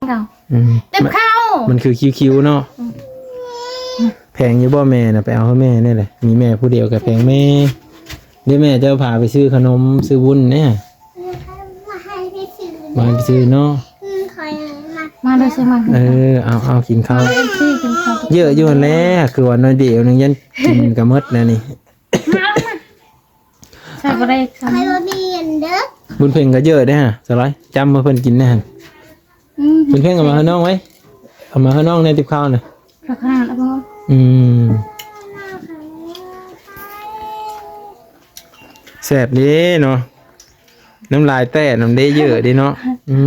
ເຂົາ ອືມ ເຕັບເຂົ້າ ມັນຄືຄິວໆເນາະ. ອືມ ແພງຢູ່ບໍ່ແມ່ນະ? ໄປເອົາໃຫ້ແມ່ແດ່ແຫຼະ ມີແມ່ຜູ້ດຽວກໍແພງແມ່. ເດແມ່ເຈົ້າພາໄປຊື້ຂະໜົມຊື້ວຸ້ນແດ່. ມາໃຫ້ໄປຊື້ເນາະ. ອືມ ຂ້ອຍມາ ມາເດີ ຊື້ມາ. ເອີ ເອົາ ເອົາ ກິນເຂົ້າ ມາເອັມຊີ ກິນເຂົ້າ. ເຢີະຢູ່ຫັ້ນແຫຼະ ຄືວ່າໜ້ອຍດຽວໜຶ່ງ ຢ້ານກິນກໍໝົດແລ້ວນີ້. ໃສ່ບໍ່ໄດ້ ໃສ່ບໍ່ໄດ້. ບຸນເພັງກໍເຢີະເດ້ຮະ ສະຫຼອຍ ຈ້ຳໃຫ້ເພິ່ນກິນແດ່ຫັ້ນ. ອືມ ເພິ່ນເພັງເອົາມາໃຫ້ນ້ອງໄວ້ ເອົາມາໃຫ້ນ້ອງແດ່ ຕິບເຂົ້ານະ. ຂະໜາດ ອືມ ແຊບເດ້ເນາະ ນ້ຳລາຍແຕກນຳເດ້ ເຢີະເດ້ເນາະ. ອື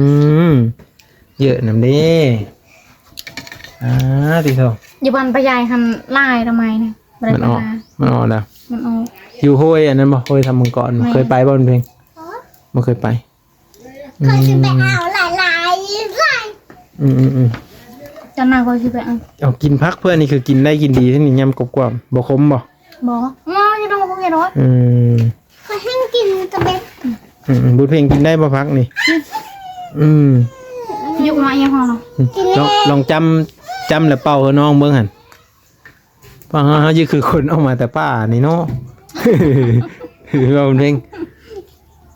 ມ ເຢີະນຳເດ້. ອ່າ ຕິໂທ ຢູ່ບ້ານປ້າໃຫຍ່ຫັ້ນຫຼາຍ ດອກໄມ້ນະ ມັນອອກ ມັນອອກແລ້ວ ມັນອອກ. ຢູ່ຫ້ວຍອັນນັ້ນບໍ່? ຫ້ວຍທຳມັງກອນ ແມ່ນ ເຄີຍໄປບໍ່ ເພັງ? ບໍ່ເຄີຍໄປ. ອືມ ຂ້ອຍຊິໄປເອົາຫຼາຍໆ ຫຼາຍ. ອືມໆໆ ຕອນໜ້າຂ້ອຍຊິໄປເອົາ. ເອົາ ກິນຜັກເພື່ອນນີ້ຄືກິນໄດ້ກິນດີແທ້ນີ້ ຍຳກວບໆ ບໍ່ຂົມບໍ່? ບໍ່ ບໍ່ ຢູ່ດອກບໍ່ເຫັນດອກ. ອືມ ຂ້ອຍແຮ່ງກິນຕະເບັດ. ອືມໆ ບຸນເພັງກິນໄດ້ບໍ່ຜັກນີ້? ອືມ ຢູ່ມາອີ່ຫ້ອງເນາະ. ອືມ ກິນແລ້ວ ລອງ ລອງຈ້ຳ ຈ້ຳແລ້ວເປົ່າໃຫ້ນ້ອງເບິ່ງຫັ້ນ. ປ້າ ເຮົາ ເຮົາຢູ່ຄືຄົນອອກມາແຕ່ປ່ານີ້ເນາະ. ເວົ້າເພງ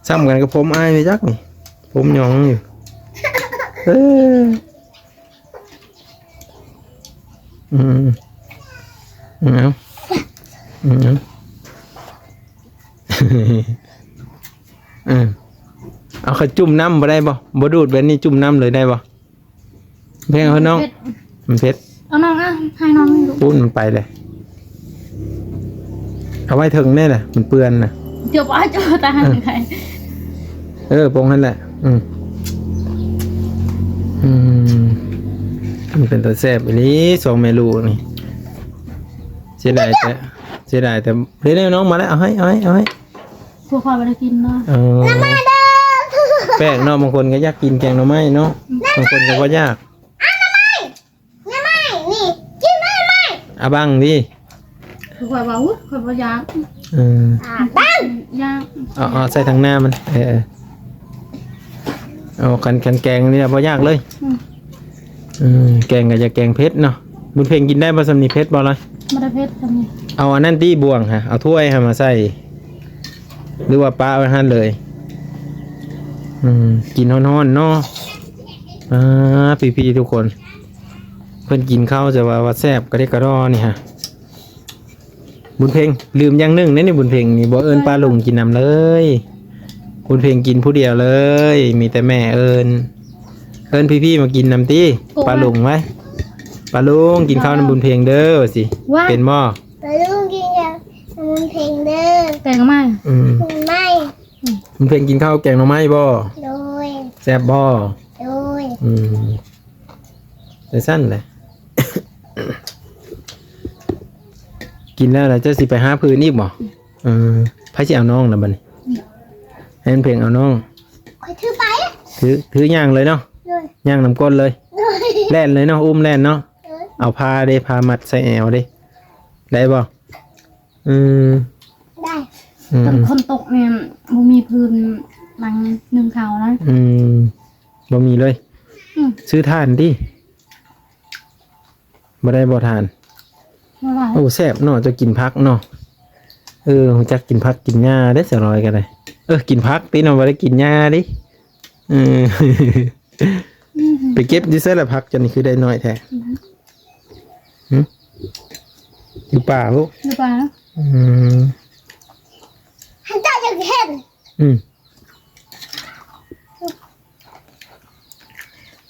ຊ້ຳກັນກັບຜົມອ້າຍນີ້ຈັກນີ້ ຜົມຫຍອງຢູ່. ເອີ ອືມ ອືມ ເອົາ ອືມ ເອົາ ເອີ ເອົາ ເຂົາຈຸ່ມນ້ຳບໍ່ໄດ້ບໍ່? ບໍ່ດູດແບບນີ້ ຈຸ່ມນ້ຳເລີຍໄດ້ບໍ່? ເພງ ເອົາໃຫ້ນ້ອງ ມັນເຜັດ ມັນເຜັດ. ເອົານ້ອງ ອ່ະ ໃຫ້ນ້ອງດູ. ປຸ້ນ ມັນໄປເລີຍ ເອົາໄວ້ເທິງແດ່ລະ ມັນເປື້ອນນະ. ຈົບ ອ່ະ ຈົບ ຕາຫັນໄດ້. ເອີ ປົງຫັ້ນແຫຼະ. ອືມ ອືມ ມັນເປັນຕາແຊບອີ່ຫຼີ ສອງແມ່ລູກນີ້. ເສຍດາຍແຕ່ ເສຍດາຍແຕ່ ເດ້ໆ ນ້ອງມາແລ້ວ ເອົາໃຫ້ ເອົາໃຫ້ ເອົາໃຫ້. ພວກຂ້ອຍບໍ່ໄດ້ກິນເນາະ. ເອີ ໜໍ່ໄມ້ເດີ ແປກເນາະ ບາງຄົນກໍຢາກກິນແກງໜໍ່ໄມ້ເນາະ ບາງຄົນກໍບໍ່ຢາກ. ອ່ະ ໜໍ່ໄມ້ ໜໍ່ໄມ້ ນີ້ ກິນໜໍ່ໄມ້ ອ່ະ ບັງດີ. ຂ້ອຍວ່າ ອຸ້ຍ ຂ້ອຍບໍ່ຢາກ. ເອີ ອ່ະ ບັງ ຢາກ ເອົາ ເອົາໃສ່ທາງໜ້າມັນ. ເອີ ເອົາ ຄັນ ຄັນແກງນີ້ນະ ບໍ່ຢາກເລີຍ. ອືມ ເອີ ແກງກໍຈະແກງເຜັດເນາະ. ບຸນເພັງກິນໄດ້ບໍ່ຊ່ຳນີ້? ເຜັດບໍ່ລະ? ບໍ່ໄດ້ເຜັດຊ່ຳນີ້. ເອົາອັນນັ້ນຕິ ບ່ວງຫະ ເອົາຖ້ວຍຫະມາໃສ່ ຫຼືວ່າປະໄວ້ຫັ້ນເລີຍ. ອືມ ກິນຮ້ອນໆເນາະ. ອ່າ ພີ່ໆ ທຸກຄົນ ເພິ່ນກິນເຂົ້າ ຈະວ່າ ວ່າແຊບກະເດັກກະດໍນີ້ຫະ. ບຸນເພັງ ລືມຢ່າງໜຶ່ງເດ້ນີ້ ບຸນເພັງນີ້ບໍ່ເອີ້ນປ້າລຸງກິນນຳເລີຍ. ບຸນເພັງກິນຜູ້ດຽວເລີຍ ມີແຕ່ແມ່ເອີ້ນ ເອີ້ນພີ່ໆ ມາກິນນຳຕິ. ໂອ້ຍ ປ້າລຸງໄວ້ ປ້າລຸງກິນເຂົ້ານຳບຸນເພັງເດີ ວ່າຊິ ວ່າ ເປັນບໍ່? ປ້າລຸງກິນເຂົ້ານຳບຸນເພັງເດີ. ແກງໜໍ່ໄມ້ ອືມ ແກງໜໍ່ໄມ້ ອືມ ບຸນເພັງກິນເຂົ້າແກງໜໍ່ໄມ້ບໍ່? ໂດຍ. ແຊບບໍ່? ໂດຍ. ອືມ ຈັ່ງຊັ້ນແຫຼະ. ກິນແລ້ວລະເຈົ້າຊິໄປຫາຜູ້ອື່ນອີກບໍ່? ເອີ ໃຜຊິເອົານ້ອງລະບັດນີ້? ໃຫ້ເພັງເອົານ້ອງ. ຂ້ອຍຖືໄປ ຖື ຖືຍ່າງເລີຍເນາະ. ໂດຍ. ຍ່າງນຳກົ້ນເລີຍ. ໂດຍ. ແລ່ນເລີຍເນາະ ອຸ້ມແລ່ນເນາະ. ໂດຍ. ເອົາຜ້າເດ້ ຜ້າມັດໃສ່ແອວເດ້ ໄດ້ບໍ່? ອືມ ໄດ້. ອືມ ຝົນຕົກນີ້ບໍ່ມີພື້ນນັ່ງໜຶ້ງເຂົ້ານະ. ອືມ ບໍ່ມີເລີຍ. ອືມ ຊື້ຖ່ານຕິ. ບໍ່ໄດ້ບໍ່ຖ່ານ? ບໍ່ໄດ້. ໂອ້ ແຊບເນາະ ເຈົ້າກິນຜັກເນາະ. ເອີ ຮູ້ຈັກກິນຜັກກິນຫຍ້າເດ້ ສາວລອຍກໍໄດ້. ເອີ ກິນຜັກຕິເນາະ ບໍ່ໄດ້ກິນຫຍ້າຕິ. ເອີ ອືມ ໄປເກັບຢູ່ໃສລະ ຜັກເຈົ້ານີ້ຄືໄດ້ໜ້ອຍແທ້? ອືມ ຫຶ? ຢູ່ປ່າພຸ້ນ? ຢູ່ປ່າ. ອືມ ເຈົ້າຢາກເຫັນ. ອືມ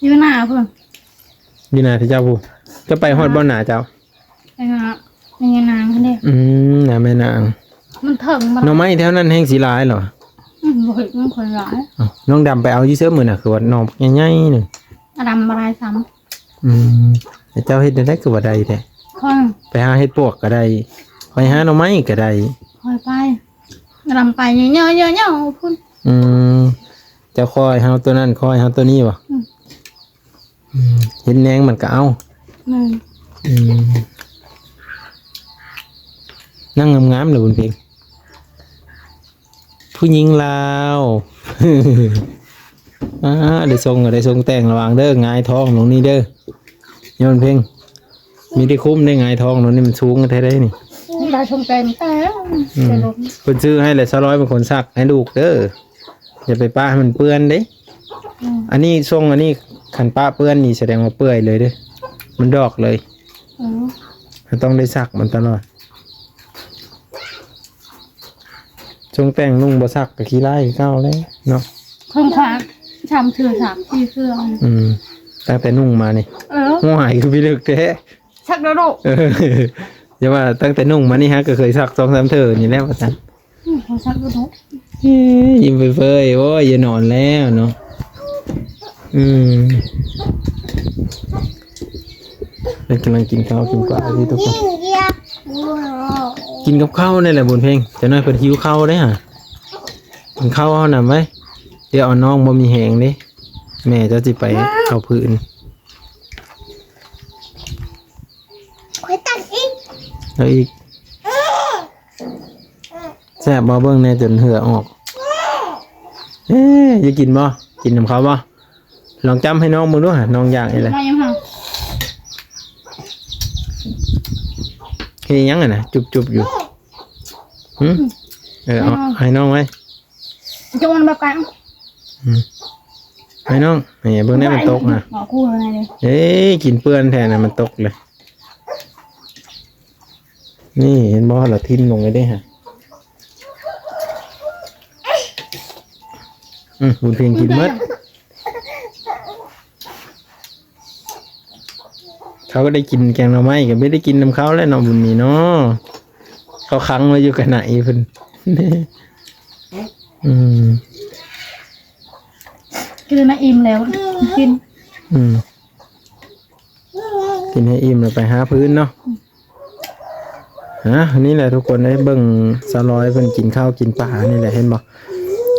ຢູ່ໜ້າພຸ້ນ ຢູ່ໜ້າທີ່ເຈົ້າພຸ້ນ. ເຈົ້າໄປຮອດບໍ່ໜ້າເຈົ້າ? ໄປຫາແມ່ຍານາງຫັ້ນເດ້. ອືມ ໜ້າແມ່ນາງ. ມັນເຖິງບໍ່? ໜໍ່ໄມ້ແຖວນັ້ນແຮ່ງຊິຫຼາຍເນາະ. ອືມ ບໍ່ເຫັນມັນຄ່ອຍຫຼາຍ. ເອົ້າ ນ້ອງດຳໄປເອົາຢູ່ເຊີບມື້ນະ ຄືວ່າໜໍ່ໃຫຍ່ໆໜຶ່ງ. ອາດຳບໍ່ຫຼາຍຊ້ຳ. ອືມ ແລ້ວເຈົ້າເຮັດແນວໃດຄືວ່າໄດ້ແທ້? ຂ້ອຍ ໄປຫາເຫັດປວກກໍໄດ້ ໄປຫາໜໍ່ໄມ້ກໍໄດ້. ຂ້ອຍໄປ ອາດຳໄປເຍາະໆໆພຸ້ນ. ອືມ ເຈົ້າຄອຍເຮົາຕົວນັ້ນ ຄອຍເຮົາຕົວນີ້ບໍ່? ອືມ ອືມ ເຫັນແນງມັນກໍເອົາ. ແມ່ນ. ອືມ ນັ່ງງາມໆເດີບຸນເພັງ. ຜູ້ຍິງລາວ ອ່າ ໄດ້ຊົງກໍໄດ້ຊົງແຕ່ງ ລະວັງເດີ ຫງາຍທ້ອງລົງນີ້ເດີ ຍອນເພັງ. ມີໄດ້ຄຸ້ມໄດ້ຫງາຍທ້ອງໂດນນີ້ ມັນສູງແທ້ໃດນີ້. ໄດ້ຊົງແຕ່ງແຕ່ ອືມ ແຕ່ລົມ ເພິ່ນຊື້ໃຫ້ແຫຼະ ຊາວລອຍເປັນຄົນຊັກໃຫ້ລູກເດີ ຢ່າໄປປະໃຫ້ມັນເປື້ອນເດ້. ອືມ ອັນນີ້ຊົງ ອັນນີ້ຄັນປະເປື້ອນນີ້ສະແດງວ່າເປື່ອຍເລີຍເດ້ ມັນດອກເລີຍ. ອືມ ເຮົາຕ້ອງໄດ້ຊັກມັນຕະຫຼອດ. ຊົງແຕ່ງນຸ່ງບໍ່ຊັກກໍຂີ້ລ້າຍຄືເກົ່າແຫຼະເນາະ. ເພິ່ນຊັກສາມເທື່ອ ສາມສີ່ເທື່ອ. ອືມ ຕັ້ງແຕ່ນຸ່ງມານີ້. ເອີ ໂອ້ຍ ຄືພິລຶກແທ້. ຊັກໂດໂດ. ເອີ ຢ່າວ່າຕັ້ງແຕ່ນຸ່ງມານີ້ ຫາກໍເຄີຍຊັກສອງສາມເທື່ອນີ້ແຫຼະວ່າຊັ້ນ. ອືມ ເຮົາຊັກໂດໂດ. ເອີ ຍິ້ມເຟີຍໆ ໂອ້ຍ ຢ່ານອນແລ້ວເນາະ. ອືມ ເພິ່ນກຳລັງກິນເຂົ້າກິນປາຢູ່ທຸກຄົນ. ກິນກັບເຂົ້ານີ້ແຫຼະບຸນເພັງ ຈັກໜ້ອຍເພິ່ນຫິວເຂົ້າເດ້ຫາ. ກິນເຂົ້າເຮົານຳໄວ້ ດຽວເອົານ້ອງບໍ່ມີແຮງເດ້ ແມ່ເຈົ້າຊິໄປເອົາຜືນ. ຂ້ອຍຕັກອີກ ເອົາອີກ. ແຊບບໍ່? ເບິ່ງແດ່ຈົນເຫື່ອອອກ. ເອີ ຢາກກິນບໍ່? ກິນນຳເຂົາບໍ່? ລອງຈ້ຳໃຫ້ນ້ອງເບິ່ງດູຫາ ນ້ອງຢາກອີ່ແຫຼະ. ມາຍັງຫາ ເຮັດຫຍັງຫັ້ນນະ? ຈຸບໆຢູ່. ຫື? ເອີ ເອົາໃຫ້ນ້ອງໄວ້. ຈະມັນບໍ່ກັນ. ອືມ ໃຫ້ນ້ອງ ນີ້ເບິ່ງແດ່ ມັນຕົກນະ. ເອີຍ ກິນເປື້ອນແທ້ນະ ມັນຕົກເລີຍ. ນີ້ເຫັນບໍ່ ລະຖິ້ມລົງໄປເດ້ຫະ. ອືມ ບຸນເພັງກິນໝົດ. ເຂົາກໍໄດ້ກິນແກງໜໍ່ໄມ້ ກໍໄປໄດ້ກິນນຳເຂົາແຫຼະເນາະ ບຸນມີເນາະ. ເຂົາຂັງໄວ້ຢູ່ກະໄນເພິ່ນ. ອືມ ກິນໃຫ້ອີ່ມແລ້ວກິນ. ອືມ ກິນໃຫ້ອີ່ມແລ້ວໄປຫາພື້ນເນາະ. ອືມ ອ່າ ນີ້ແຫຼະທຸກຄົນເອີຍ ເບິ່ງສາວລອຍເພິ່ນກິນເຂົ້າກິນປານີ້ແຫຼະ ເຫັນບໍ່?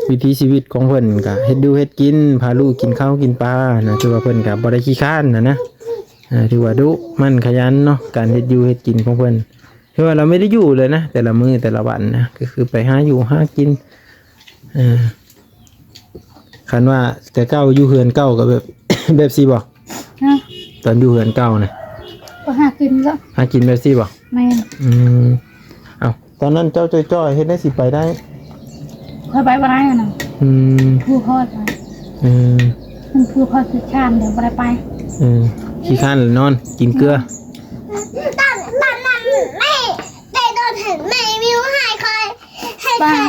ວິຖີຊີວິດຂອງເພິ່ນກະເຮັດຢູ່ເຮັດກິນ ພາລູກກິນເຂົ້າກິນປານະ ຖືວ່າເພິ່ນກະບໍ່ໄດ້ຂີ້ຄ້ານນະນະ. ອ່າ ຖືວ່າດຸໝັ່ນຂະຫຍັນເນາະ ການເຮັດຢູ່ເຮັດກິນຂອງເພິ່ນ. ຄືວ່າລາວບໍ່ໄດ້ຢູ່ເລີຍນະ ແຕ່ລະມື້ແຕ່ລະວັນນະ ກໍຄືໄປຫາຢູ່ຫາກິນ. ເອີ ຄັນວ່າແຕ່ເກົ່າຢູ່ເຮືອນເກົ່າກໍແບບ ແບບຊີ້ບໍ່? ຮະ? ຕອນຢູ່ເຮືອນເກົ່ານະ ກໍຫາກິນເນາະ ຫາກິນແບບຊີ້ບໍ່? ແມ່ນ. ອືມ ເອົ້າ ຕອນນັ້ນເຈົ້າຈ່ອຍໆ ເຮັດໄດ້ຊິໄປໄດ້? ຂ້ອຍໄປບໍ່ໄດ້ນະ. ອືມ ຜູ້ຄອດໄປ. ເອີ ມັນຜູ້ຄອດຂີ້ຄ້ານ ດຽວບໍ່ໄດ້ໄປ. ເອີ ຂີ້ຄ້ານລະນອນກິນເກືອ. ຕອນ ຕອນນັ້ນແມ່ໄດ້ໂດນໃຫ້ແມ່ວິວໃຫ້ຂ້ອຍ ໃຫ້ຂ້ອຍ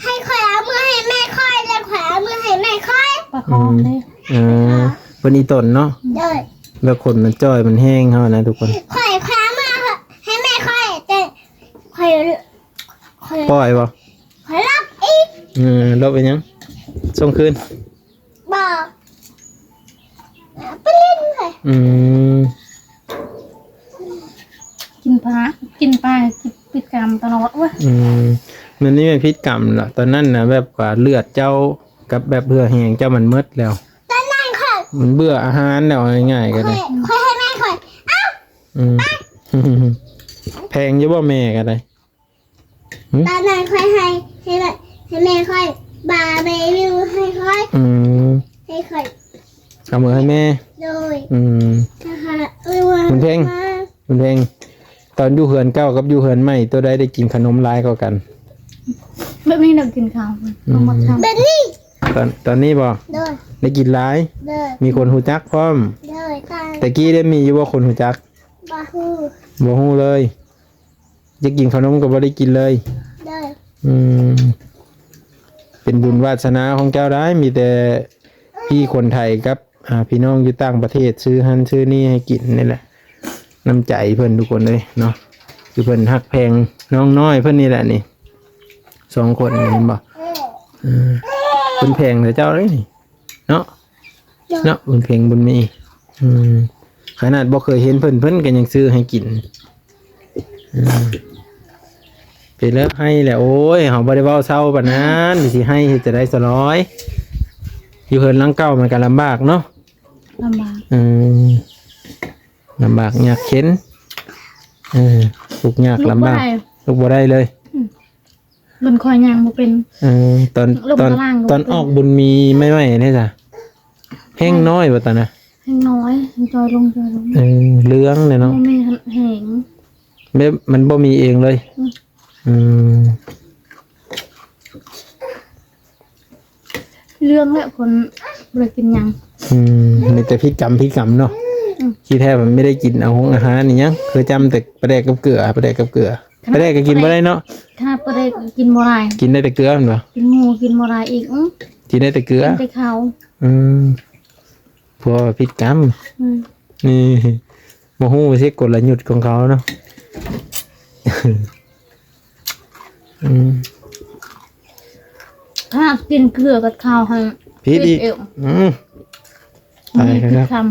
ໃຫ້ຂ້ອຍເອົາມືໃຫ້ແມ່ຂ້ອຍ ແລ້ວຂ້ອຍເອົາມືໃຫ້ແມ່ຂ້ອຍ. ປະຄອງເດ້. ອືມ ເອີ ເພິ່ນອີ່ຕົນເນາະ. ໂດຍ ແລ້ວຄົນມັນຈ່ອຍມັນແຮງເຮົານະທຸກຄົນ. ຂ້ອຍ ຂ້ອຍເອົາມືໃຫ້ແມ່ຂ້ອຍ ແຕ່ຂ້ອຍ ຂ້ອຍ ປ່ອຍບໍ່? ຂ້ອຍລົບອີກ. ເອີ ລົບອີຫຍັງ? ສົ່ງຄືນ. ບໍ່ ໄປຫຼິ້ນເລີຍ. ອືມ ກິນພາ ກິນປາ ກິນ ຜິດກຳຕະຫຼອດເວີຍ. ອືມ ມັນນີ້ແມ່ນຜິດກຳລະ ຕອນນັ້ນນະ ແບບວ່າເລືອດເຈົ້າກັບແບບເຫື່ອແຮງເຈົ້າມັນໝົດແລ້ວ. ຕອນນັ້ນຂ້ອຍ ມັນເບື່ອອາຫານແລ້ວ ເອົາງ່າຍໆກໍໄດ້. ຂ້ອຍ ຂ້ອຍໃຫ້ແມ່ຂ້ອຍ ເອົ້າ. ອືມ ແພງຢູ່ບໍ່ແມ່ກໍໄດ້? ຫື? ຕອນນັ້ນຂ້ອຍໃຫ້ ໃຫ້ແມ່ ໃຫ້ແມ່ຂ້ອຍ ບາເບບິວໃຫ້ຂ້ອຍ. ອືມ ໃຫ້ຂ້ອຍ ເອົາເມືອໃຫ້ແມ່. ໂດຍ. ອືມ ບຸນເພັງ ບຸນເພັງ ຕອນຢູ່ເຮືອນເກົ່າກັບຢູ່ເຮືອນໃໝ່ ໂຕໃດໄດ້ກິນຂະໜົມຫຼາຍກວ່າກັນ? ແບບນີ້ເນາະ ກິນເຂົ້າ ອືມ ແບບນີ້. ຕອນ ຕອນນີ້ບໍ່? ໂດຍ. ໄດ້ກິນຫຼາຍ? ໂດຍ. ມີຄົນຮູ້ຈັກພ້ອມ? ໂດຍ. ແຕ່ກີ້ໄດ້ມີຢູ່ບໍ່ຄົນຮູ້ຈັກ? ບໍ່ຮູ້ ບໍ່ຮູ້ເລີຍ. ຢາກກິນເຂົ້າໜົມກໍບໍ່ໄດ້ກິນເລີຍ. ໂດຍ. ອືມ ເປັນບຸນວາດສະໜາຂອງເຈົ້າໄດ໋ ມີແຕ່ພີ່ຄົນໄທກັບ ອ່າ ພີ່ນ້ອງຢູ່ຕ່າງປະເທດ ຊື້ຫັ້ນຊື້ນີ້ໃຫ້ກິນນີ້ແຫຼະ. ນ້ຳໃຈເພິ່ນທຸກຄົນເອີຍເນາະ ຄືເພິ່ນຮັກແພງນ້ອງນ້ອຍເພິ່ນນີ້ແຫຼະນີ້ ສອງຄົນນີ້ ເຫັນບໍ່? ເອີ ເພິ່ນແພງໃສ່ເຈົ້າເດ້ນີ້ ເນາະ ເນາະ ບຸນເພັງ ບຸນມີ. ອືມ ຂະໜາດບໍ່ເຄີຍເຫັນເພິ່ນ ເພິ່ນກໍຍັງຊື້ໃຫ້ກິນ. ອືມ ເປັນແລ້ວໄຫ້ແຫຼະ. ໂອ້ຍ ເຮົາບໍ່ໄດ້ເວົ້າເຊົາປານນັ້ນ ຊິໄຫ້ເຮັດຈັ່ງໃດສະຫຼອຍ? ຢູ່ເຮືອນຫຼັງເກົ່າມັນກໍລຳບາກເນາະ. ລຳບາກ. ເອີ ລຳບາກຍາກເຂັນ. ເອີ ທຸກຍາກລຳບາກ ລຸກບໍ່ໄດ້ ລຸກບໍ່ໄດ້ເລີຍ. ອືມ ມັນຂ້ອຍຍ່າງບໍ່ເປັນ. ເອີ ຕອນ ລົງ ຕອນ ຕະລາງກໍບໍ່ເປັນ ຕອນອອກບຸນມີໃໝ່ໆເດ້ຊະ ແຮງນ້ອຍບໍ່ຕອນນະ? ແຮງນ້ອຍ ຈອຍລົງ ຈອຍລົງ. ເອີ ເຫຼືອງເລີຍເນາະ ບໍ່ມີແຮງ ແບບມັນບໍ່ມີເອງເລີຍ. ອືມ ອືມ ເລື່ອງແຫຼະ ຄົນບໍ່ໄດ້ກິນຫຍັງ. ອືມ ມີແຕ່ພິດກຳ ພິດກຳເນາະ. ອືມ ທີ່ແທ້ມັນບໍ່ໄດ້ກິນເອົາຫົງອາຫານອີ່ຫຍັງ ຄືຈຳແຕ່ປາແດກກັບເກືອ ປາແດກກັບເກືອ. ຂະໜາດ ປາແດກກໍກິນບໍ່ໄດ້ເນາະ. ຂະໜາດປາແດກກໍກິນບໍ່ໄດ້ ກິນໄດ້ແຕ່ເກືອແມ່ນບໍ່? ກິນໝູກິນບໍ່ໄດ້ອີກ. ອື ກິນໄດ້ແຕ່ເກືອ ກິນແຕ່ເຂົ້າ. ອືມ ເພາະວ່າຜິດກຳ. ອືມ ນີ້ ບໍ່ຮູ້ຊິກົນລະຍຸດຂອງເຂົາເນາະ. ອືມ ຂະໜາດກິນເກືອກັບເຂົ້າຫັ້ນ ຜິດອີກ. ຜິດອີກ. ອືມ ຕາຍແລ້ວ. ຄຳ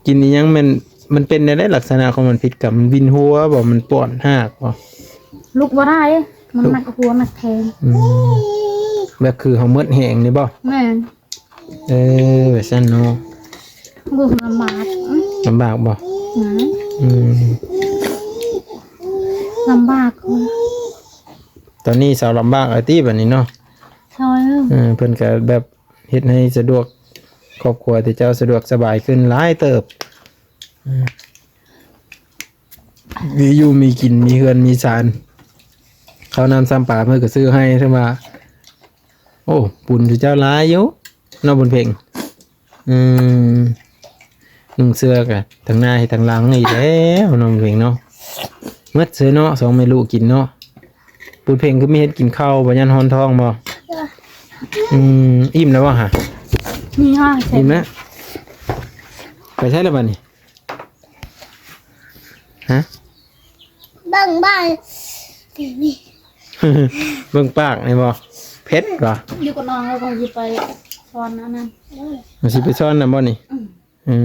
ກິນອີ່ຫຍັງແມ່ນ ມັນເປັນແນວໃດ ລັກສະນະຂອງມັນຜິດກຳ? ມັນວິນຫົວບໍ່? ມັນປ້ອນຮາກບໍ່? ລຸກບໍ່ໄດ້ ມັນ ລຸກ ໜັກຫົວໜັກແຂນ. ອືມ ແບບຄືເຮົາໝົດແຮງນີ້ບໍ່? ແມ່ນ. ເອີ ວ່າຊັ້ນເນາະ. ໂອ້ ລຳບາກ. ອືມ ລຳບາກບໍ່? ອືມ ອືມ ລຳບາກ. ຕອນນີ້ສາວລຳບາກແລ້ວຕິ ບັດນີ້ເນາະ. ໂດຍ. ເອີ ເພິ່ນກໍແບບເຮັດໃຫ້ສະດວກ ຄອບຄົວທີ່ເຈົ້າສະດວກສະບາຍຂຶ້ນຫຼາຍເຕີບ. ເອີ ມີຢູ່ມີກິນ ມີເຮືອນມີຊານ ເຂົ້ານ້ຳຊຳປາເພິ່ນກໍຊື້ໃຫ້. ຖືວ່າ ໂອ້ ບຸນເຈົ້າຫຼາຍຢູ່ເນາະ ບຸນເພັງ. ອືມ ນຸ່ງເສື້ອກະທັງໜ້າໃຫ້ທັງຫຼັງນີ້ແລ້ວເນາະ ບຸນເພັງເນາະ. ໝົດເຊີເນາະ ສອງແມ່ລູກກິນເນາະ. ບຸນເພັງຄືມີເຮັດກິນເຂົ້າບໍ່? ຢ້ານຮ້ອນທ້ອງບໍ່? ອືມ ອີ່ມແລ້ວບໍ່ຫະ? ມີຫອຍ ອີ່ມແລ້ວ. ໄປໃສລະບັດນີ້? ຮະ? ເບິ່ງບ້ານ ເບິ່ງປາກນີ້ບໍ່? ເຜັດບໍ່? ຢູ່ກັບນ້ອງແລ້ວກໍຊິໄປສອນອັນນັ້ນ. ມັນຊິໄປສອນນຳບໍ່ນີ້? ອືມ ເອີ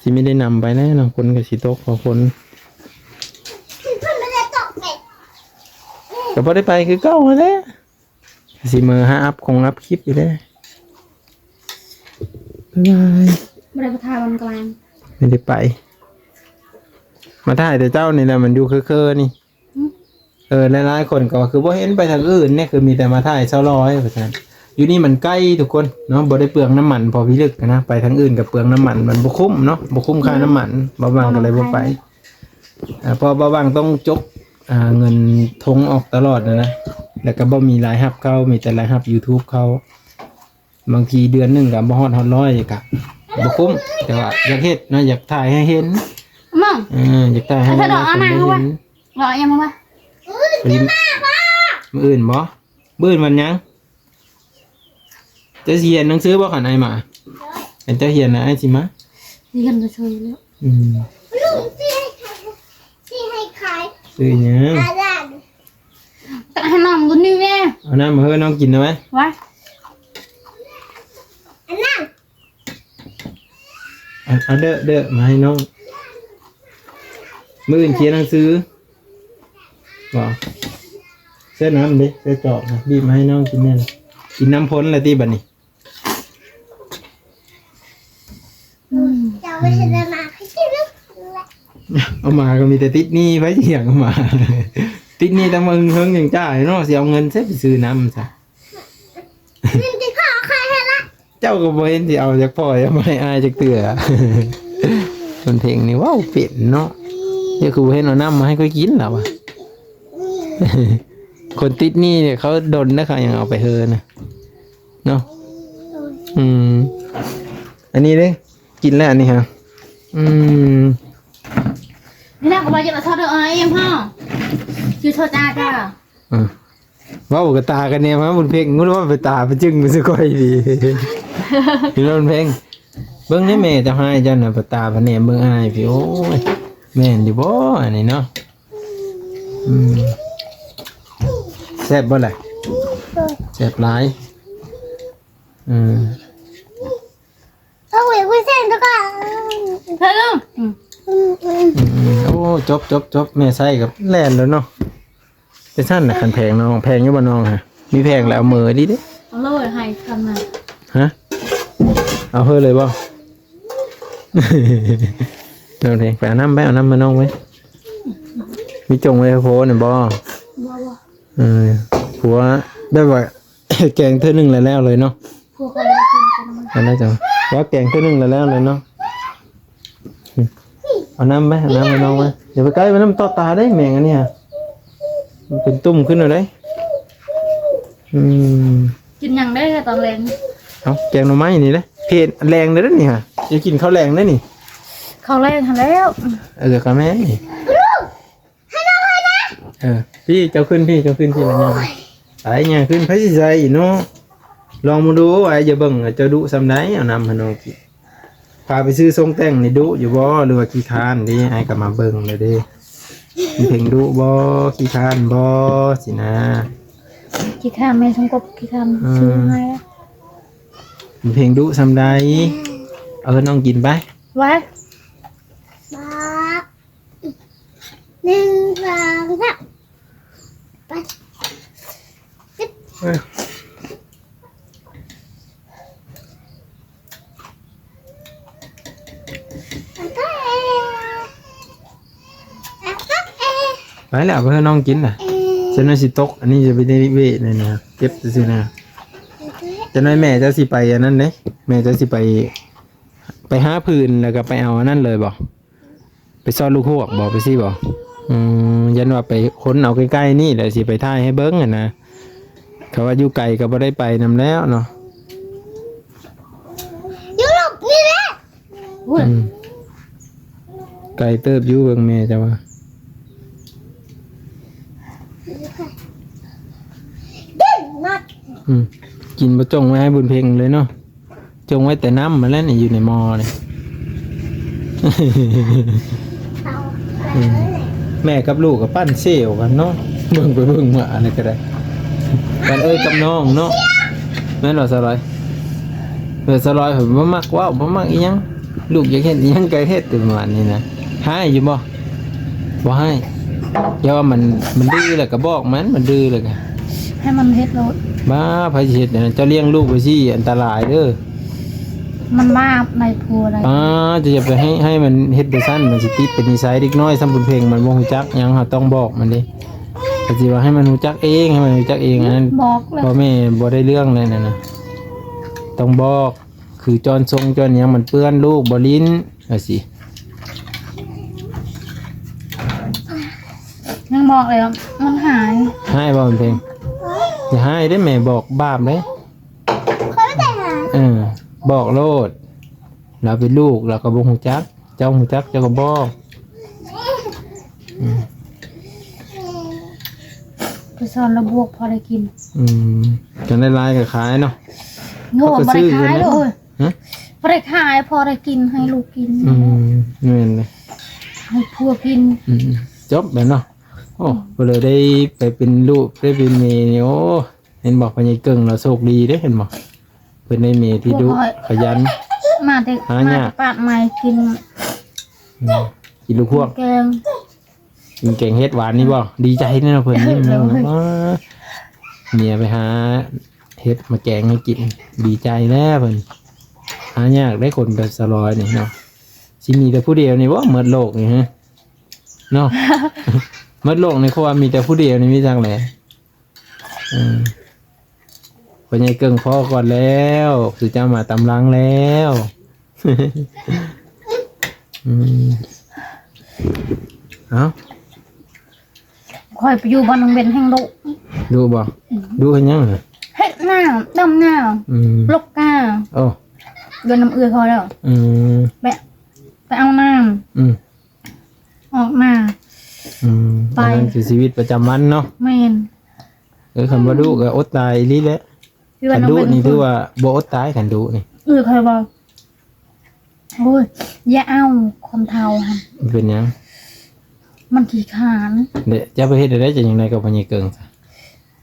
ຊິມີໄດ້ນຳໄປແລ້ວເນາະ. ຝົນກໍຊິຕົກ ເພາະຝົນ ກໍບໍ່ໄດ້ໄປຄືເກົ່າຫັ້ນແຫຼະ. ຊິເມືອຫາອັບຄົງອັບຄລິບຢູ່ເດ້. ບາຍບາຍ. ບໍ່ໄດ້ໄປຖ່າຍວັນກາງ ບໍ່ໄດ້ໄປ. ມາຖ່າຍແຕ່ເຈົ້ານີ້ແຫຼະ ມັນຢູ່ເຄີໆນີ້. ຫຶ? ເອີ ຫຼາຍໆຄົນກໍວ່າຄືບໍ່ເຫັນໄປທາງອື່ນແດ່ ຄືມີແຕ່ມາຖ່າຍສາວລອຍວ່າຊັ້ນ. ຢູ່ນີ້ມັນໃກ້ທຸກຄົນເນາະ ບໍ່ໄດ້ເປືອງນ້ຳມັນພໍພິລຶກນະ. ໄປທາງອື່ນກໍເປືອງນ້ຳມັນ ມັນບໍ່ຄຸ້ມເນາະ ບໍ່ຄຸ້ມຄ່ານ້ຳມັນ. ອືມ ບ່າວຫວ່າງກໍເລີຍບໍ່ໄປ. ອືມ ອ່າ ເພາະບ່າວຫວ່າງຕ້ອງຈົກ ອ່າ ເງິນທົ່ງອອກຕະຫຼອດນະ ແລ້ວກໍບໍ່ມີລາຍຮັບເຂົ້າ ມີແຕ່ລາຍຮັບຢູທູບເຂົ້າ. ບາງທີເດືອນໜຶ່ງກໍບໍ່ຮອດ ຮອດຮ້ອຍກໍບໍ່ຄຸ້ມ. ແຕ່ວ່າຢາກເຮັດເນາະ ຢາກຖ່າຍໃຫ້ເຫັນ. ມາ ເອີ ຢາກຖ່າຍໃຫ້ ໃຫ້ເຂົາເຈົ້າເອົາອັນນັ້ນເຂົ້າໄປ ເຫັນ. ເອົາຫຍັງມາ ມື້ອື່ນບໍ່? ມື້ອື່ນວັນຫຍັງ? ເຈົ້າຊິຮຽນໜັງສືບໍ່ ຄັນອ້າຍມາ? ຄັນເຈົ້າຮຽນນະ ອ້າຍຊິມາ. ຮຽນໄປຊ່ວຍແລ້ວ. ອືມ ຊື້ຫຍັງ? ຕັກໃຫ້ນ້ອງກິນນີ້ແດ່. ເອົານ້ຳມາໃຫ້ນ້ອງກິນໄດ້ໄໝ? ວ່າ ອັນນັ້ນ ເອົາ ເດີ ເດີ ມາໃຫ້ນ້ອງ. ມື້ອື່ນຂຽນໜັງສືບໍ່? ເຊື້ອນ້ຳເດ້ ເຊື້ອຈອກນະ ບີບມາໃຫ້ນ້ອງກິນແດ່. ກິນນ້ຳພົ້ນລະຕິບັດນີ້? ອືມ ເອົາມາກໍມີແຕ່ຕິດໜີ້. ໃຜຊິຢາກເອົາມາ ຕິດໜີ້ຕັ້ງມາເຫິງໆ ຍັງຈ່າຍເນາະ. ຊິເອົາເງິນໃສໄປຊື້ນ້ຳຊະ? ເງິນທີ່ພໍ່ຂ້ອຍໃຫ້ລະ. ເຈົ້າກໍບໍ່ເຫັນຊິເອົາຈາກພໍ່ເອົາມາໃຫ້ອ້າຍຈັກເທື່ອ. ຄົນເພັງນີ້ເວົ້າເປັນເນາະ. ເຈົ້າຄືບໍ່ເຫັນເອົານ້ຳມາໃຫ້ຂ້ອຍກິນລະວະ? ຄົນຕິດໜີ້ເຂົາດົນນະ ເຂົາຍັງເອົາໄປເຮີນະ ເນາະ. ອືມ ອັນນີ້ເດ້ ກິນແລ້ວອັນນີ້ຫະ. ອືມ ນີ້ນະ ກໍວ່າຈະມາຊອດເດີ ເອີ ເອັມ ເຮົາ ຊື່ຊອດຈ້າ ຈ້າ. ອືມ ເວົ້າກະຕາກັນແນມຫາບຸນເພັງ ມັນເວົ້າໄປຕາໄປຈຶ່ງໄປສະກ່ອຍດີ. ພີ່ນ້ອງເພັງ ເບິ່ງໃນແມ່ເຈົ້າໃຫ້ເຈົ້ານະ ໄປຕາໄປແນມເບິ່ງອ້າຍພີ້. ໂອ້ຍ ແມ່ນຢູ່ບໍ່ອັນນີ້ເນາະ? ອືມ ແຊບບໍ່ລະ? ແຊບຫຼາຍ. ອືມ ເອີ ເອີ ເອີ ເອີ ເອີ ອືມ ອືມ ອືມ ໂອ້ ຈົບ ຈົບ ຈົບ ແມ່ໃຊ້ກັບແລ່ນແລ້ວເນາະ. ເປັນຊັ້ນນະ ຄັນແພງນ້ອງ ແພງຢູ່ບໍ່ນ້ອງຫະ? ມີແພງແລ້ວເມີດີເດ້. ເອົາເລີຍ ໃຫ້ຄຳນະ ຮະ? ເອົາເຮີເລີຍບໍ່? ນ້ອງເພງ ໄປເອົານ້ຳໄປ ເອົານ້ຳມານ້ອງໄວ້. ມີຈົ່ງໄວ້ໂພນະບໍ່? ບໍ່ ເອີ ຜົວແບບວ່າ ແກງເທື່ອໜຶ່ງແລ້ວແລ້ວເລີຍເນາະ. ຜົວຂ້ອຍບໍ່ໄດ້ກິນກັນ ອັນນັ້ນຈັ່ງວ່າແກງເທື່ອໜຶ່ງແລ້ວແລ້ວເລີຍເນາະ. ເອົານ້ຳໄປ ເອົານ້ຳໃຫ້ນ້ອງມາ. ຢ່າໄປໃກ້ ມັນນ້ຳຕອດຕາເດ້ ແມງອັນນີ້ຫະ ມັນເປັນຕຸ່ມຂຶ້ນແລ້ວເດ້. ອືມ ກິນຫຍັງໄດ້ຕອນແລງ? ເອົາ ແກງໜໍ່ໄມ້ນີ້ເດ້ ເພດແລງເດ້ນີ້ຫະ. ຢ່າກິນເຂົ້າແລງເດ້ນີ້. ເຂົ້າແລງຫັ້ນແລ້ວ. ເອີ ກະແມ່ນນີ້. ເອີ ພີ່ ເຈົ້າຂຶ້ນພີ້ ເຈົ້າຂຶ້ນພີ້ ລະຍ່າງໄປ ຍ່າງຂຶ້ນ. ໃຜຊິໃສ່ເນາະ? ລອງເບິ່ງດູ ອ້າຍຈະເບິ່ງວ່າເຈົ້າດຸສ່ຳໃດ. ເອົານ້ຳໃຫ້ນ້ອງກິນ. ພາໄປຊື້ຊົງແຕ່ງນີ້ດຸຢູ່ບໍ່ ຫຼືວ່າຂີ້ຄ້ານເດ້? ອ້າຍກະມາເບິ່ງແລ້ວເດ້. ເພັງດຸບໍ່ ຂີ້ຄ້ານບໍ່ ຊີ້ນະ? ຂີ້ຄ້ານ ແມ່ສົມກົບຂີ້ຄ້ານ. ອືມ ຊື້ໃຫ້. ເພັງດຸສ່ຳໃດ? ເອົາໃຫ້ນ້ອງກິນໄປ. ວ່າ ໜຶ່ງ ສອງ ສາມ ໄປ. ໄປແລ້ວ ເອົາໄປໃຫ້ນ້ອງກິນນະ. ຊັ້ນໜ້ອຍຊິຕົກ ອັນນີ້ຈະໄປເວະນີ້ນະ ເກັບຊື່ໆນະ. ຈັ່ງໜ້ອຍແມ່ເຈົ້າຊິໄປອັນນັ້ນເດ້ ແມ່ເຈົ້າຊິໄປ ໄປຫາຟືນ ແລ້ວກະໄປເອົາອັນນັ້ນເລີຍບໍ? ໄປຊອດລູກຮວກບໍ ໄປຊີ້ບໍ? ອືມ ຢ້ານວ່າໄປຄົ້ນເອົາໃກ້ໆນີ້ ແລ້ວຊິໄປຖ່າຍໃຫ້ເບິ່ງຫັ້ນນະ. ເຂົາວ່າຢູ່ໄກກະບໍ່ໄດ້ໄປນຳແລ້ວເນາະ. ຢູ່ລູກນີ້ແຫຼະ. ອືມ ໄກເຕີບຢູ່ ເບິ່ງແມ່ເຈົ້າວ່າ. ອືມ ກິນບໍ່ຈົ່ງໄວ້ໃຫ້ບຸນເພັງເລີຍເນາະ. ຈົ່ງໄວ້ແຕ່ນ້ຳຫັ້ນແຫຼະນີ້ ຢູ່ໃນໝໍ້ນີ້. ອືມ ແມ່ກັບລູກກະປັ້ນເຊວກັນເນາະ ເບິ່ງໄປເບິ່ງມານີ້ກະໄດ້. ກັນເອີຍກັບນ້ອງເນາະ ແມ່ນບໍ່ສາວລອຍ? ເອີ ສາວລອຍເພິ່ນບໍ່ມັກເວົ້າ ບໍ່ມັກອີ່ຫຍັງ ລູກຢາກເຮັດອີ່ຫຍັງກະເຮັດ ປະມານນີ້ນະ. ຮ້າຍຢູ່ບໍ່? ບໍ່ຮ້າຍ. ຢ່າວ່າມັນ ມັນດື້ແລ້ວກະບອກມັນ ມັນດື້ແລ້ວກະ ໃຫ້ມັນເຮັດໂລດ. ບ້າ ໃຜຊິເຮັດອັນນັ້ນ? ເຈົ້າລ້ຽງລູກໄວ້ຊີ້ ອັນຕະລາຍເດີ. ມັນບາບໃນຜົວໃດ. ປ້າ ເຈົ້າຢ່າໄປໃຫ້ ໃຫ້ມັນເຮັດໄປຊັ້ນ ມັນຊິຕິດເປັນນິໄສ. ເດັກນ້ອຍສ່ຳບຸນເພັງ ມັນບໍ່ຮູ້ຈັກຫຍັງ ເຮົາຕ້ອງບອກມັນເດ້. ກະຊິວ່າໃຫ້ມັນຮູ້ຈັກເອງ ໃຫ້ມັນຮູ້ຈັກເອງ ອັນນັ້ນບອກແລ້ວ ພໍ່ແມ່ບໍ່ໄດ້ເລື່ອງແລ້ວນັ້ນນະ. ຕ້ອງບອກ ຄືຈ້ອນຊົງຈ້ອນຫຍັງມັນເປື້ອນ ລູກບໍ່ຫຼິ້ນ ວ່າຊີ້. ຍັງບອກເລີຍວ່າມັນຮ້າຍ. ຮ້າຍບໍ່ ເພັງ? ຢ່າຮ້າຍເດ້ ແມ່ບອກບາບເດ້. ຂ້ອຍບໍ່ໄດ້ຫາ. ເອີ ບອກໂລດ ລາວເປັນລູກ ລາວກະບໍ່ຮູ້ຈັກ. ເຈົ້າຮູ້ຈັກ ເຈົ້າກະບອກ. ອືມ ໄປສອນລະບວກພໍໄດ້ກິນ. ອືມ ຄັນໄດ້ຫຼາຍກະຂາຍເນາະ. ໂອ້ ເຂົາກະຊື້ຢູ່ນະ. ບໍ່ໄດ້ຂາຍເລີຍ. ຮະ? ບໍ່ໄດ້ຂາຍ ພໍໄດ້ກິນ ໃຫ້ລູກກິນ. ອືມ ແມ່ນເລີຍ. ໃຫ້ຜົວກິນ. ອືມ ຈົບແລ້ວເນາະ. ໂອ້ ເພິ່ນເລີຍໄດ້ໄປເປັນລູກ ໄດ້ເປັນແມ່ນີ້ ໂອ້ ເຫັນບໍ່ ພໍ່ໃຫຍ່ເກິ່ງລາວໂຊກດີເດ້ ເຫັນບໍ່? ເພິ່ນໄດ້ແມ່ທີ່ດຸ ຂະຫຍັນ ມາແຕ່ ຫາຍາກ ມາແຕ່ປາກໃໝ່ກິນ. ອືມ ກິນລູກຮວກ ແກງ ກິນແກງເຫັດຫວານນີ້ບໍ່? ດີໃຈເນາະ ເພິ່ນຍິ້ມແລ້ວ. ໂດຍ ເມຍໄປຫາເຫັດມາແກງໃຫ້ກິນ ດີໃຈແລ້ວເພິ່ນ. ຫາຍາກໄດ໋ຄົນແບບສາວລອຍນີ້ເນາະ. ຊິມີແຕ່ຜູ້ດຽວນີ້ບໍ່ ໝົດໂລກນີ້ ຮະ ເນາະ? ໝົດໂລກນີ້ ເພາະວ່າມີແຕ່ຜູ້ດຽວນີ້ ມີຈັກແຫຼະ. ເອີ ພໍ່ໃຫຍ່ເກິ່ງພໍກ່ອນແລ້ວ ຄືເຈົ້າມາຕາມຫຼັງແລ້ວ. ອືມ ເອົ້າ ຂ້ອຍໄປຢູ່ບ້ານນາງເວັນແຮ່ງດຸ. ດຸບໍ່? ອືມ ດຸເຮັດຫຍັງ? ເຮັດນາ ດຳນາ. ອືມ ລົກກາ. ໂອ້ ຢູ່ນຳເອື້ອຍຂ້ອຍແລ້ວ. ອືມ ໄປ ໄປເອົານ້ຳ. ອືມ ອອກມາ. ອືມ ໄປ ອັນນັ້ນຄືຊີວິດປະຈຳວັນເນາະ. ແມ່ນ. ເອີ ຄັນບໍ່ດຸກະອົດຕາຍອີ່ຫຼີແຫຼະ. ຄັນດຸນີ້ຖືວ່າບໍ່ອົດຕາຍ ຄັນດຸນີ້. ເອີ ຂ້ອຍວ່າ ໂອ້ຍ ຢ່າເອົາ ຄົນເຖົ້າຫັ້ນ. ມັນເປັນຫຍັງ? ມັນຂີ້ຄ້ານ. ເດ ເຈົ້າໄປເຮັດໄດ້ຈັ່ງໃດກັບພໍ່ໃຫຍ່ເກິ່ງຊະ?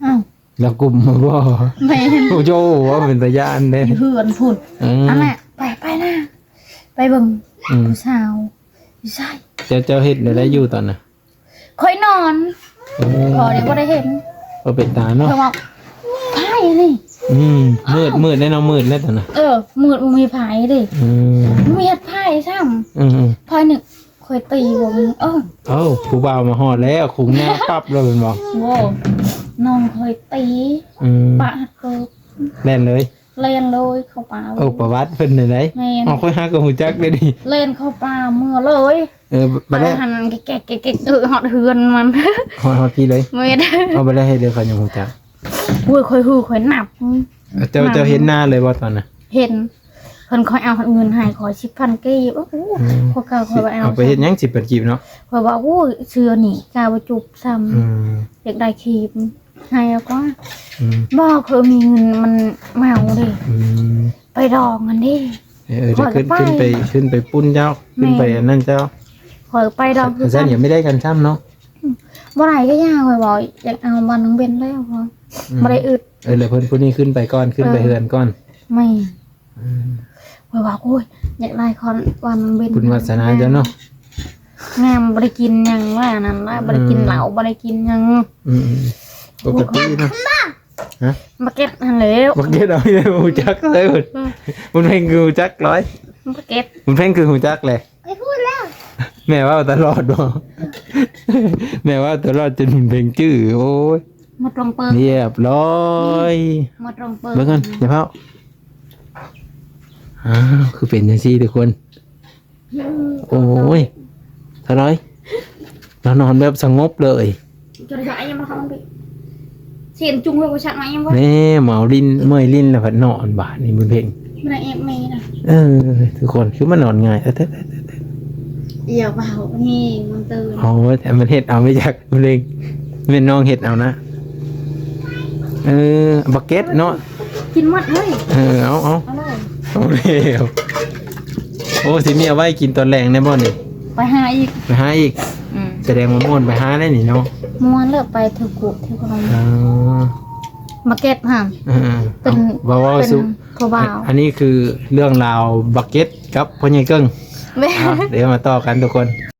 ອ້າວ ລາວກຸມມາບໍ່? ແມ່ນ. ໂອ້ໂຫ ເປັນຕາຢ້ານເດ້. ຢູ່ເຮືອນພຸ້ນ. ເອີ ອັນນັ້ນ ໄປ ໄປນະ ໄປເບິ່ງ ອືມ ຜູ້ສາວ. ຢູ່ໃສ? ເຈົ້າ ເຈົ້າເຮັດແນວໃດຢູ່ຕອນນັ້ນ? ຂ້ອຍນອນ. ເອີ ພໍ່ນີ້ບໍ່ໄດ້ເຫັນ. ເອີ ເປັນຕາເນາະ. ເພິ່ນວ່າ ໃຜນີ້? ອືມ ມືດ ມືດແດ່ເນາະ ມືດແດ່ຕອນນັ້ນ. ເອີ ມືດ ບໍ່ມີໃຜເດ້. ອືມ ບໍ່ມີໃຜຊ້ຳ. ອືມໆ ຂ້ອຍນຶກ ຂ້ອຍຕີບໍ່ມີ. ເອີ ເອົ້າ ຜູ້ບ່າວມາຮອດແລ້ວ ຄຸງໜ້າປັບແລ້ວແມ່ນບໍ່? ໂອ້ ນ້ອງຂ້ອຍຕີ ອືມ ປະຫັດເກີບ ແລ່ນເລີຍ ແລ່ນເລີຍເຂົ້າປ່າເລີຍ. ໂອ້ ປະຫວັດເພິ່ນນີ້ໃດ ແມ່ນ ເອົາ ຂ້ອຍຫາກໍຮູ້ຈັກເດ້ນີ້ ແລ່ນເຂົ້າປ່າເມືອເລີຍ. ເອີ ບັດແລ້ວ ໄປຫັ້ນແກະໆໆ ເອີ ຮອດເຮືອນມັນ ຮອດ ຮອດພີ້ເລີຍ. ແມ່ນ ເອົາ ບັດແລ້ວເຮັດໃດເຂົາຍັງຮູ້ຈັກ. ໂອ້ຍ ຂ້ອຍຮູ້ ຂ້ອຍນັບ ເຈົ້າ ນັບ ເຈົ້າເຫັນໜ້າເລີຍບໍ່ຕອນນັ້ນ? ເຫັນ ເພິ່ນຄ່ອຍເອົາເງິນໃຫ້ຂ້ອຍສິບພັນກີບ. ໂອ້ໂຫ ອືມ ຂ້ອຍກໍ ຂ້ອຍວ່າເອົາ ເອົາໄປເຮັດຫຍັງສິບພັນກີບເນາະ? ຂ້ອຍວ່າ ໂອ້ຍ ເສື້ອນີ້ກະບໍ່ຈຸບຊ້ຳ ອືມ ຢາກໄດ້ຄີມ ໃຫ້ເອົາກ່ອນ. ອືມ ບໍ່ ຂ້ອຍມີເງິນ ມັນເມົາເດ້. ອືມ ໄປດອງຫັ້ນເດ້. ເອີ ເອີ ຂ້ອຍກໍໄປ ຂຶ້ນໄປ ຂຶ້ນໄປປຸ້ນເຈົ້າ ແມ່ນ ຂຶ້ນໄປອັນນັ້ນເຈົ້າ. ຂ້ອຍໄປດອງຄືກັນ ຊັ້ນຍັງບໍ່ໄດ້ກັນຊ້ຳເນາະ. ອືມ ບໍ່ໄດ້ກໍຢ່າ ຂ້ອຍເວົ້າ ຢາກເອົາບ້ານນ້ອງເບັນແລ້ວ ອືມ ບໍ່ໄດ້ອຶດ. ເອີ ແລ້ວເພິ່ນຜູ້ນີ້ຂຶ້ນໄປກ່ອນ ຂຶ້ນໄປ ເອີ ເຮືອນກ່ອນ. ແມ່ນ ອືມ ຂ້ອຍວ່າ ໂອ້ຍ ຢາກໄດ້ຄອນ ວ່ານາງເບັນ ບຸນວາສະໜາເຈົ້າເນາະ ງາມ ບໍ່ໄດ້ກິນຫຍັງວ່ານັ້ນລະ ອືມ ບໍ່ໄດ້ກິນເຫຼົ້າ ບໍ່ໄດ້ກິນຫຍັງ. ອືມ ປົກກະຕິເນາະ. ຮະ? ບັກເກັດຫັ້ນແຫຼະ ບັກເກັດ ເອົາ ບໍ່ຮູ້ຈັກເລີຍ. ອືມ ບຸນເພັງຄືຮູ້ຈັກລອຍ ບັກເກັດ ບຸນເພັງຄືຮູ້ຈັກແຫຼະ. ໄປພຸ້ນແລ້ວ ແມ່ເວົ້າຕະຫຼອດບໍ່? ແມ່ເວົ້າຕະຫຼອດຈົນເປັນຈື່. ໂອ້ຍ ໝົດລົງເປີ ຮຽບຮ້ອຍ ໝົດລົງເປີ. ເບິ່ງກັນ ຢ່າເຝົ້າ. ອ້າວ ຄືເປັນຈັ່ງຊີ້ທຸກຄົນ. ໂອ້ຍ ເທົ່າໃດ? ລາວນອນແບບສະຫງົບເລີຍ. ຈະໄດ້ຫຍັງມາເຂົ້າມັນໄປ ສຽງຈຸງເຮົາກໍຊັກມາຫຍັງວະ? ແນ່ ເມົາຫຼິ້ນ ເມື່ອຍຫຼິ້ນແລ້ວພັດນອນ ບາດນີ້ບຸນເພັງ ມັນແອບແມ່ນະ. ເອີ ທຸກຄົນ ຄືມັນນອນງ່າຍ. ເອີ ເອີ ເອີ ເອີ ເອີ ຢ່າເວົ້ານີ້ ມັນຕື່ນ. ໂອ້ຍ ແຕ່ມັນເຮັດເອົາ ແມ່ນຈັກບຸນເພັງ ແມ່ນນ້ອງເຮັດເອົານະ. ເອີ ບັກເກັດເນາະ ກິນໝົດເຮີ້ຍ. ເອີ ເອົາ ເອົາ ເອົາເລີຍ ເອົາແລ້ວ. ໂອ້ ຊິມີເອົາໄວ້ກິນຕອນແລງແນ່ບໍ່ນີ້? ໄປຫາອີກ ໄປຫາອີກ. ອືມ ສະແດງວ່າມ່ວນໄປຫາໄດ້ນີ້ເນາະ. ມ່ວນເລີຍ ໄປຖືກກຸຖືກຂະໜົມ. ອໍ ມາເກັດຫັ້ນ. ເອີ ເປັນ ເວົ້າ ເວົ້າ ເປັນ ສູ່ ຜູ້ບ່າວ. ອັນນີ້ຄືເລື່ອງລາວບັກເກັດກັບພໍ່ໃຫຍ່ເກິ່ງ. ແມ່ນ ອ່າ ດຽວມາຕໍ່ກັນທຸກຄົນ.